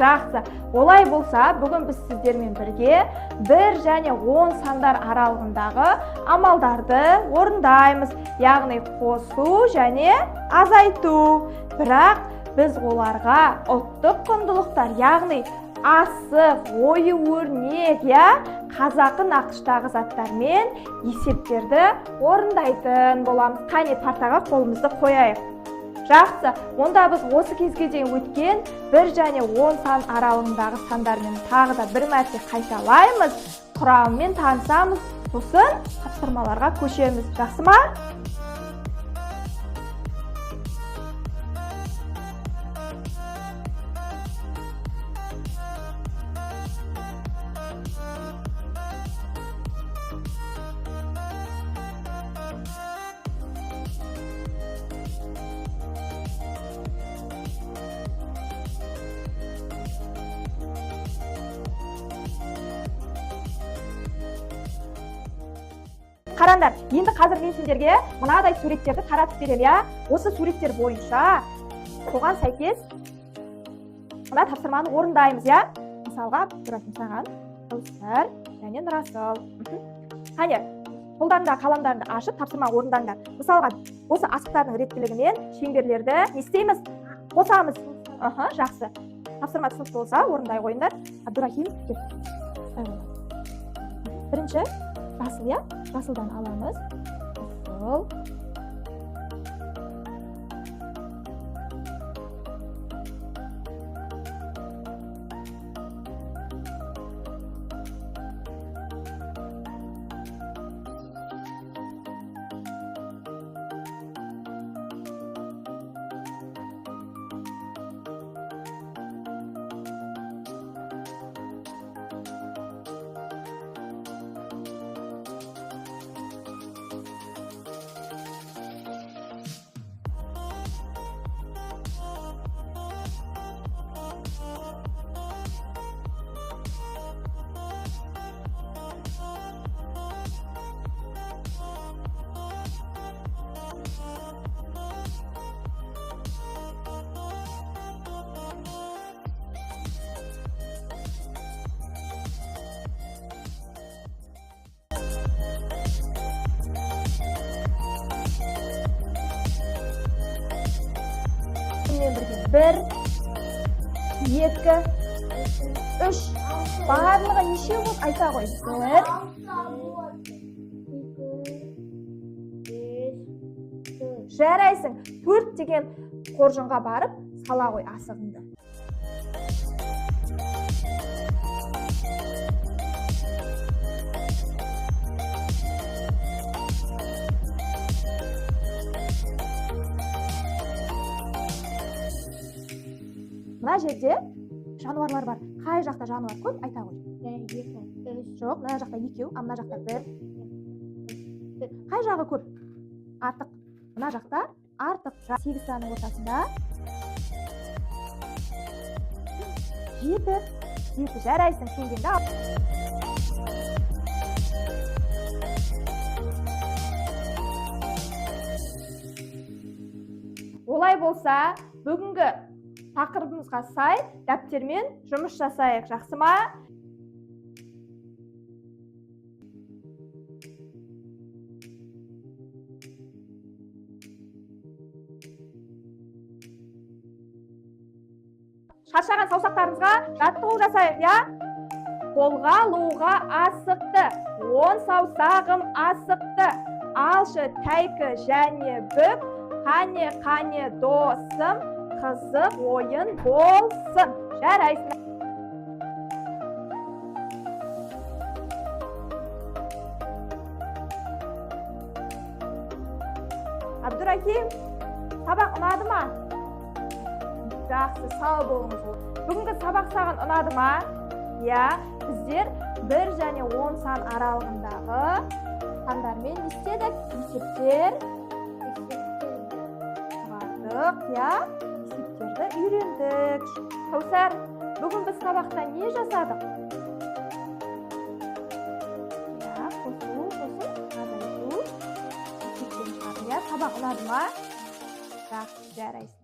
Жақсы. Олай болса, бүгін біз сіздермен бірге 1 және 10 сандар аралығындағы амалдарды орындаймыз. Яғни қосу және азайту. Бірақ біз оларға ұлттық құндылықтар, яғни асық, ою өрнек, иә, қазақы нақыштағы заттармен есептерді орындайтын боламыз. Қане, партаға қолымызды қояйық. Жақсы, онда біз осы кезге дейін өткен 1 және 10 сан аралығындағы сандармен тағы да бір мәрте қайталаймыз, құрамымен танысамыз, сосын тапсырмаларға көшеміз. Жақсы ма? Қараңдар, енді қазір мен сендерге мынадай суреттерді таратып беремін, иә? Осы суреттер бойынша соған сәйкес мына тапсырманы орындаймыз, иә? Мысалға, Абдурахим саған, Кәусар және Нұрасыл. Қане, қолдарында қаламдарыңды ашып, тапсырма орындаңдар. Мысалға, осы асықтардың реттілігімен шеңберлерді не істейміз? Қосамыз. Аха, жақсы. Тапсырма түсінікті болса, орындай қойыңдар. Абдурахим, кел. Ұстай қой. Бірінші жасыл, иә? Жасылдан аламыз. Жасыл. Бірге 1, 2, 3. Барлығы неше болды? Айта ғой. 1, жарайсың. 4 деген қоржынға барып сала ғой асығыңды. Мына жерде жануарлар бар. Қай жақта жануар көп, айта ғой. 1, 2, 3. Жоқ, мына жақта екеу, а мына жақта бір. Қай жағы көп? Артық. Мына жақта артық. 8 санның ортасында 7. 7, жарайсың, теңгеңді ал. Олай болса, бүгінгі тақырыбымызға сай дәптермен жұмыс жасайық, жақсы ма? Шаршаған саусақтарымызға жаттығу жасайық, иә? Қолға алуға асықты, 10 саусағым асықты. Алшы тәйкі және бүк, қане, қане досым, қызық ойын болсын. Жарайсың. Абдурахим, сабақ ұнады ма? Жақсы, сау болыңыз. Бүгінгі сабақ саған ұнады ма? Иә, біздер 1 және 10 сан аралығындағы сандармен не істедік? Есептер шығардық, иә? Есептерді үйрендік. Кәусар, бүгін біз сабақта не жасадық? Иә, қосу, сосын азайту, есептен шығардық, иә? Сабақ ұнады ма? Жақсы, жарайсың.